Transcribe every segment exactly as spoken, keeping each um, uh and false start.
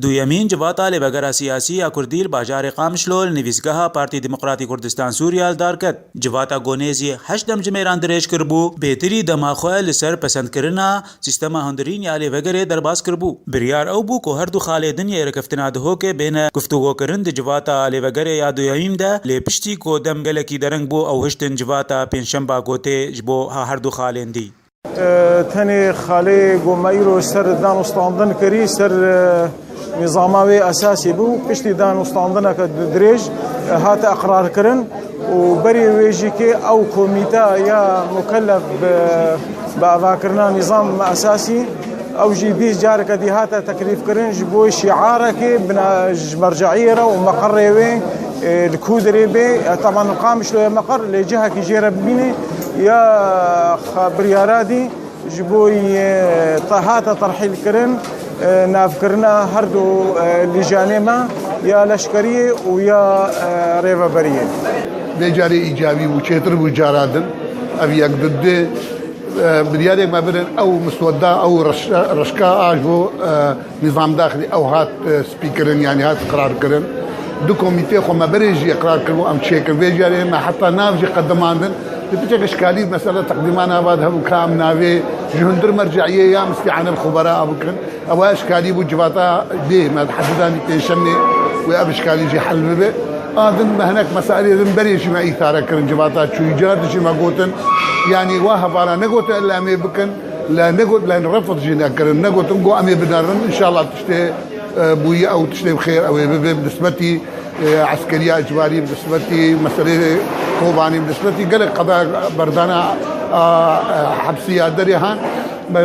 Duyemîn civata lêvegera siyasî ya Kurdî li bajarê Qamişlo li nivîsgeha Partî Demokratî Kurdistan Sûriya li dar ket. Civata ku nêzî heşt demjimêran dirêj kiribû, bêtirî dema xwe li ser pesendkirina sîstema hundirîn ya lêvegerê derbas kiribû. Biryar ew bû ku her du xalê din yê rêkeftina Dihokê bêne guftûgokirin di civata lêvegerê ya duyemîn de, lê piştî ku dem gelekî dereng bû, ew hiştin civata pêncşemba ku tê ji bo ha her du xalên dî. Tenê xalê ku me îro ser danûstandin kirî, ser, e, nîzama wê esasî bû. Piştî danûstandineke di-, dirêj, e, hate eqrarkirin û berê wê jî kê ew komîta ya mukellef bi, bi avakirina nîzam esasî, ew jî bîst careke dî hate teklîfkirin ji bo şiarekê bina-, ji merceiyê re û meqerê wê, e, li ku dirê bê. E, teban li Qamişlo ye meqer, lê cihekî jê re bibîne ya xa-, biryara dî. Ji bo, e, te-, hate terhîlkirin, e, navkirina her du, e, lîjanê me ya leşkeriyê û ya, e, rêveberiyê. Vê carê îcabî bû, çêtir bû cara din. Ev yek di dê, e, biryarê me birin ew misweda, ew reş-, reşka a ji bo, e, nîzam daxilî ew hat, e, spîkirin, yanî hat qirarkirin. Du komîtê xwe me berê jî qrar kiribû em çêkin. Vê carê me heta nav jî qedimandin. Di piçek işkalî mesela teqdîma nava de hebû ka em navê ji hundir merceiyê ya mistiane bi xubera bikin. Ewa işkalî bû civata bê me hedidanî pênşemê wê ev işkalî jî hel bibe. A din me hinek mesailê din berê jî me îtare kirin civata çûyî car dijî me gotin. Yanî wa hevara negotin illa em ê bikin. Le negot, le refd jî nekirin. Negotin go em ê binerin. Înşallah tiştê, e, bûyî ew tiştê bi xêr ew ê bibe bi nisbetî, e, eskeriya icbarî, bi nisbetî meselê Kobanî, bi nisbetî gelek qeda berdana, a, e, hepsî ya derê han. Me,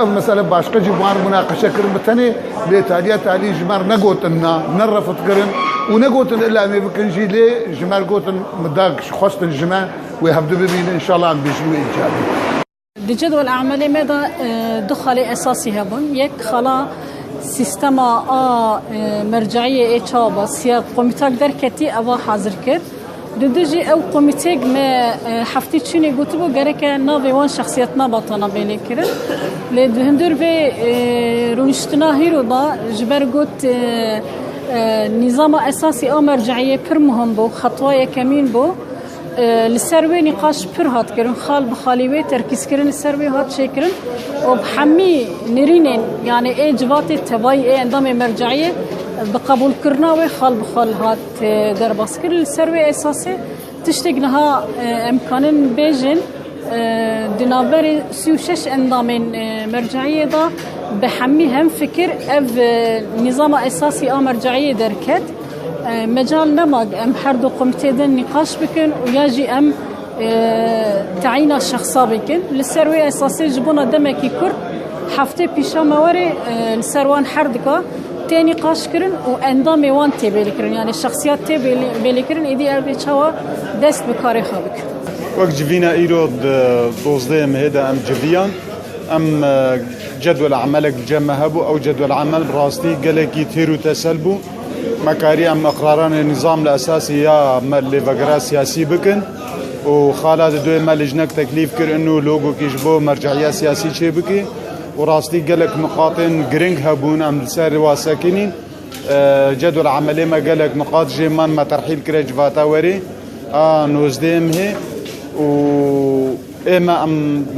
ev mesele başqa jî wan munaqeşe kirin bi tenê lê taliya talî ji me re negotin na, ne refd kirin û negotin illa em ê bikin jî lê ji me re gotin mi da xwestin ji me wê hevdu bibînin, înşallah em bêjin wê îcabî. Di cedwel emelê me de, e, du xalê esasî hebûn. Yek xala sîstema a, e, merceiyê ê çawa ba, siya komîtak derketî eva hazir kir. Di du jî ew komîtêk me, e, heftî çûnê gotibû gereke navê wan şexsiyetnabata bê lêkirin. Lê di hundir vê, e, rûniştina hîro de ji ber got, e, e, nîzama esasî a merceiyê pir muhim bû, xetwa yekemîn bû. E, li ser wê nîqaş pir hat kirin, xal bi xalî wê terkîzkirin li ser wê hat çêkirin û bi hemî nirînên, yanî ê civatê tevayî, ê endamê merceiyê bi qebûlkirina wê xal bi xal hat, e, derbaskirin. Li ser wê esasê tiştek niha, e, em kanin bêjin, e, di navberê sî û şeş endamên, e, merceiyê de bi hemî hem fikir ev, e, nîzama esasî a merceiyê derket. E, mecal nema em her du komîtê din nîqaş bikin û ya jî em, e, teyîna şexsa bikin. Li ser wê esasê ji bona demekî kurt heftê pîşa me werê, e, li ser wan her dika tê nîqaş kirin û endamê wan tê bêlîkirin. Yanî şexsiyat tê bêlî-, bêlîkirin, êdî ev ê çawa dest bi karê xwe bikin. Wek civîna îro di dozdehê mehê de em civiyan. Em, e, cedwel emelek li cem me hebû. Ew cedwel emel bi rastî gelekî têr û tesel bû. Me karî em iqraranê nîzam li esasî ya me lêvegera siyasî bikin û xala di doyê me lijnek teklîf kir û logokî ji bo merceîya siyasî çêbikî û rastî gelek miqatên giring hebûn em li ser wa sekinîn. E, cedwel emelê me gelek miqat jê man me terhîl kire civata werê a nozdehê mehê û ê me em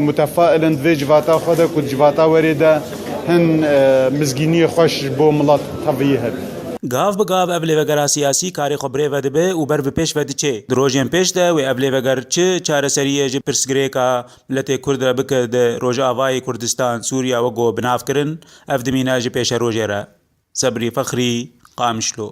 mutefail in di vê civata xwe de ku di civata werê de hin, e, mizgîniyê xweş ji bo milet teviyê hebe. Gav bi gav ev lêvegera siyasî karê xwe bi rê ve dibe û ber bi pêş ve diçe. Di rojên pêş de wê ev lêveger çi çareseriyê ji pirsgirêka miletê Kurd re bike di Rojavayê Kurdistan, Sûriya wek ku bi nav kirin, ev dimîne ji pêşerojê re. Sebrî Fexrî, Qamişlo.